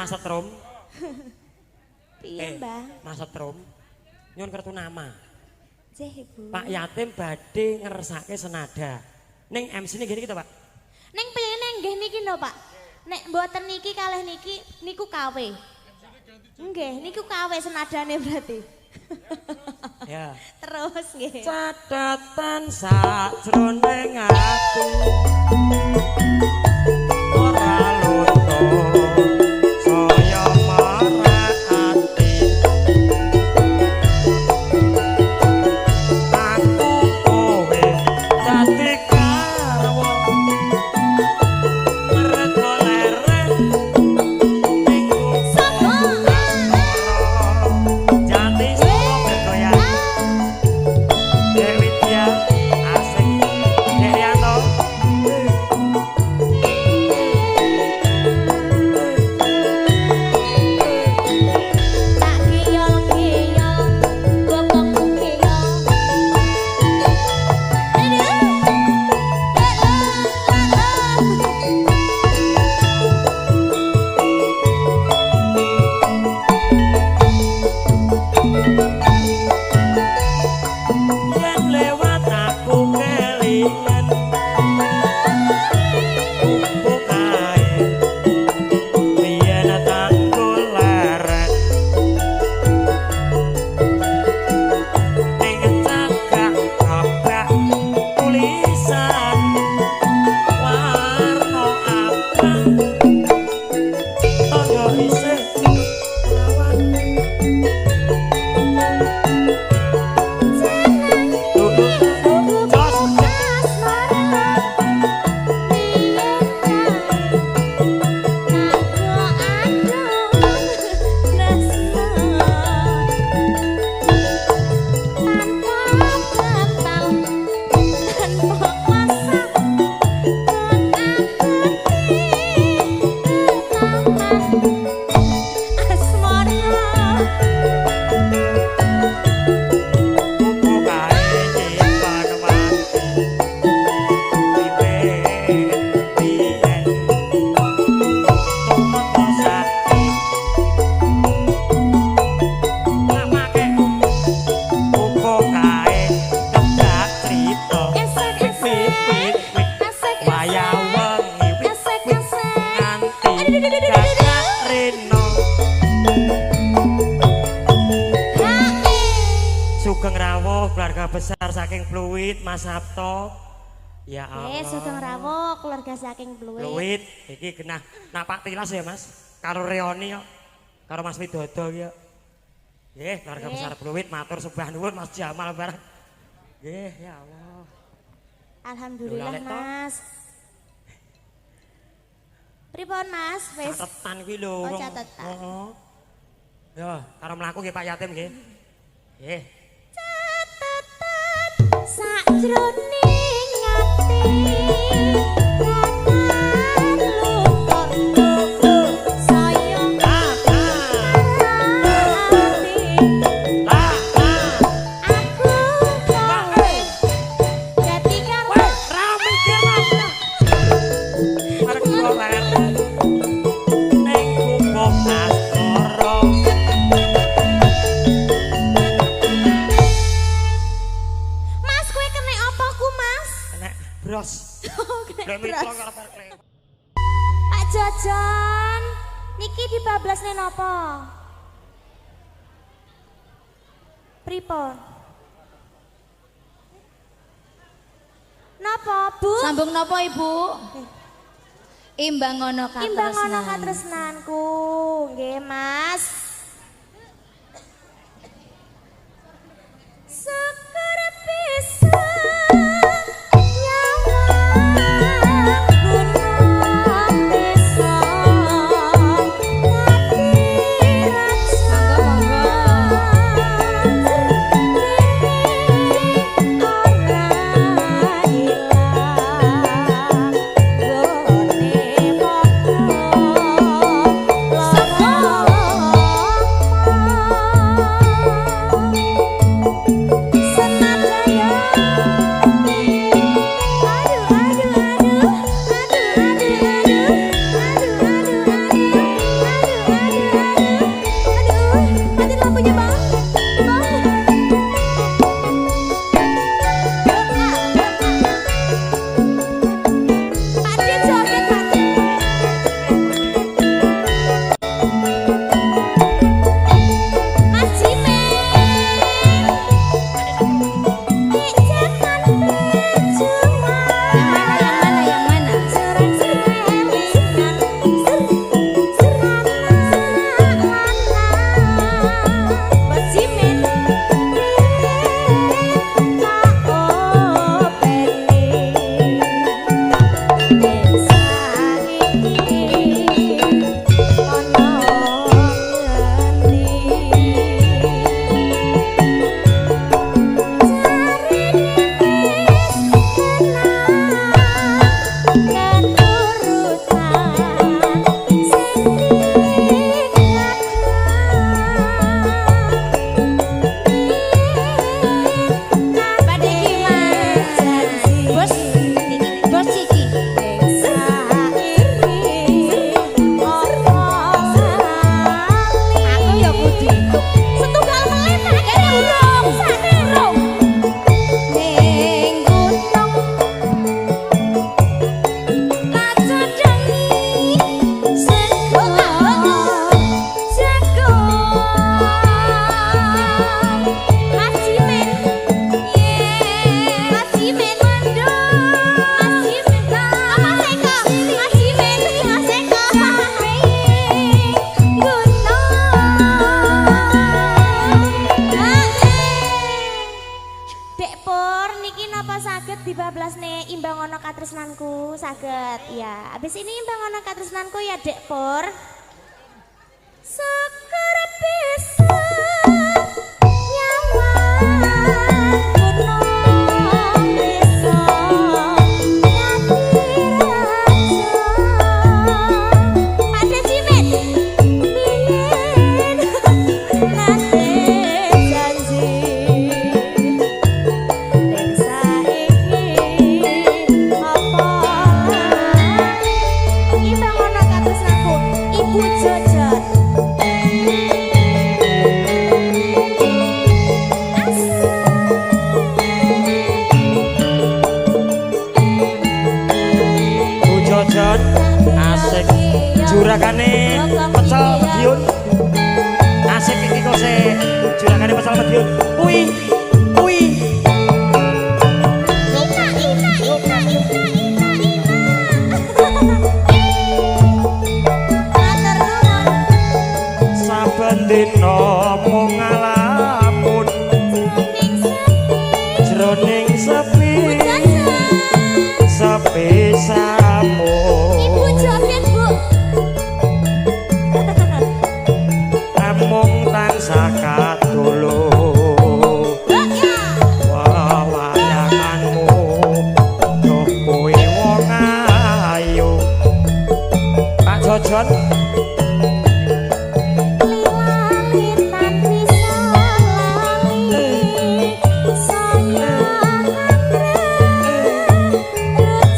Mas Setrum. Piye, Mbah? Mas Setrum. Nyuwun kertu nama. Jeh, Ibu. Pak Yatim badhe ngersake senada. Ning MC-ne gini kita, Pak. Ning pengene nggih niki lho, Pak. Nek mboten niki kalih niki niku KW. Nggih, niku KW senadane berarti. Ya. Terus nggih. Catatan sakjroning ati. Ora luntur saya marah ati. Aku kowe dadi garwa mergo leren ning jati bergoyang. Dewi Tia asik Dek Rianto. Tak geyol-geyol, bokongku geyol. Yen lewat aku kelingan pupuk kae biyen tanggul leren ning cagak kebak tulisan warna abang tandha isih lawan. Jos. Pupuk kae nyimpen mati wiwit biyen tumeka saiki lamake pupuk kae kebak crita wit wit wit wayah wengi wit wit nganti gagak reno. Sugeng rawuh keluarga besar saking Pluit Mas Sabto. Ya Allah. Sugeng rawuh keluarga saking Pluit. Pluit iki genah napak tilas ya Mas. Karo Reoni kok. Karo Mas Widodo iki kok. Nggih, keluarga besar Pluit matur sembah nuwun Mas Jamal bareng. Nggih, ya Allah. Alhamdulillah Lho, lek toh. Mas. Pripun Mas? Wis. Catetan kuwi lho. Oh, catetan. Heeh. Ya, karo mlaku nggih Pak Yatim nggih. Nggih. Catetan sakjroning ati kapan luntur saya Ah, ah, ati ah, ah. aku kowe dadi karo Weh, rame iki rame. Mergo leren ning gubuk asmara. Mas kowe kena apa ku Mas? Nek bros. Kena Lek mitra bros. karo parkle. Pak Jojon, niki dibablasne napa? Pripun? Napa, Bu? Sambung napa Ibu? Imbang ngono katresnan. Imbang ana katresnanku. Nggih, Mas. Syukur bisa nyawang gunung desa dadi raja. Monggo monggo. Ora ilang gone padha loro. Saged ya. Habis ini bangono katresnanku ya Dek Pur. Syukur bisa nyaman gunung desa dadi raja. Pak Cimet biyen nate janji ning saiki apa iki bangono katresnanku Ibu Jojon. Bu Jojon asik juragane pecel Madiun. Asik iki kok se juragane pecel Madiun. Kuwi kuwi Ina ina ina ina ina ina. Matur nuwun. Saben dina mung ngalamun Jroning sepi. jroning sepi Bu Jojon. Sepi samun. Ibu joget, Bu. Amung tansah katulung. Ya. Wawayanganmu duh kuwi wong ayu. Pak Jojon Lilalitan bisa lali saya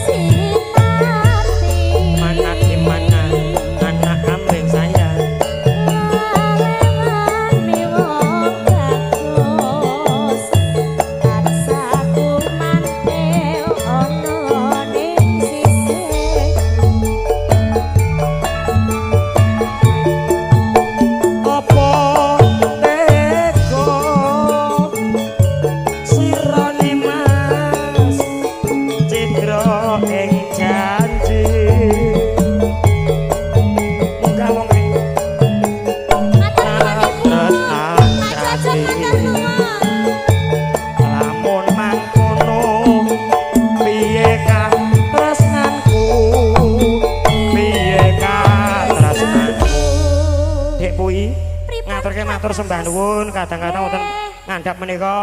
cinati. Mana di mana anak kambing saya. Lalewani wong bagus tansah kumantil ana ning sisih. Apa tega sirane Mas cidra ing janji. Munggah wong ing Matur nuwun Ibu. Pak Jojon matur nuwun. Lamun mangkono piye katresnanku, piye katresnanku. Dek Pui Pripun, ngaturke Pak matur sembah nuwun kadang-kadang wonten Nggih. ngandhap menika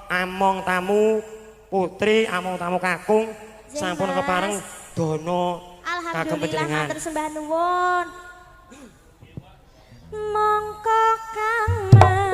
among tamu putri, among tamu kakung Nggih, sampun Mas. kepareng dono kagem Alhamdulillah panjenengan. Matur sembah nuwun. Mongko Kang Mas.